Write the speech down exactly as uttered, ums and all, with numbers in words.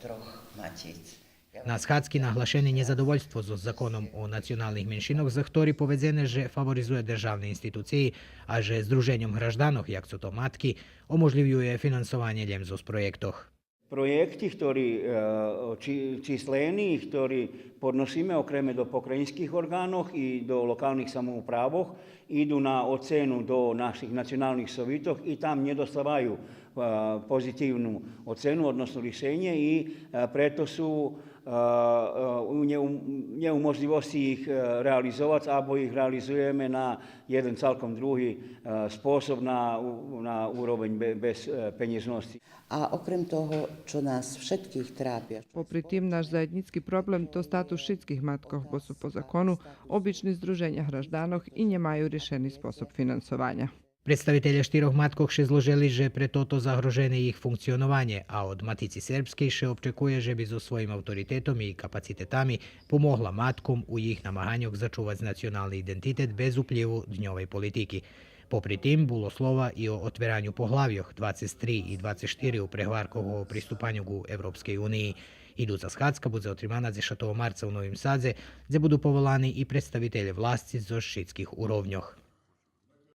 трох матиц. На схадзки наглашене нєзадовольство зоз законом о националних меншинох, за хтори поведзене же фаворизує державни институциї, а же здруженьом гражданох, як цо то матки, оможлївює финансованє лєм зоз проєктох. Проєкти хтори, е, чи-, числени, хтори подносиме окреме до покраїнских орґанох и до локалних самоуправох, иду на оцену до наших националних совитох и там нє доставаю, е, позитивну оцену, односно ришенє и, е, прето су, е, е, у нє-, нє у можлївосци их, е, реализовац, або их реализуєме на єден цалком други, е, способ на у-, на уровень бе-, без, е, пенєжносци. А окрем того, цо нас вшытких трапя. Попри тим, наш заєднїцки проблем то статус шицких маткох, бо су по закону обични здруженя гражданох и нємаю ришени способ финансованя. Представителє штирох маткох ше зложели же пре тото загрожене їх функционованє, а од Матици сербскей ше обчекує же би зоз своїм авторитетом и капацитетами помогла матком у їх намаганьох зачувац национални идентитет без уплїву дньовей политики. Попри тим, було слова и о отвераню поглавйох двацец три и двацец штири у преговаркох о приступаню ґу Европскей униї. Идуца схадзка будзе отримана дзешатого марца у Новим Садзе, дзе буду поволани и представителє власци зоз шицких уровньох.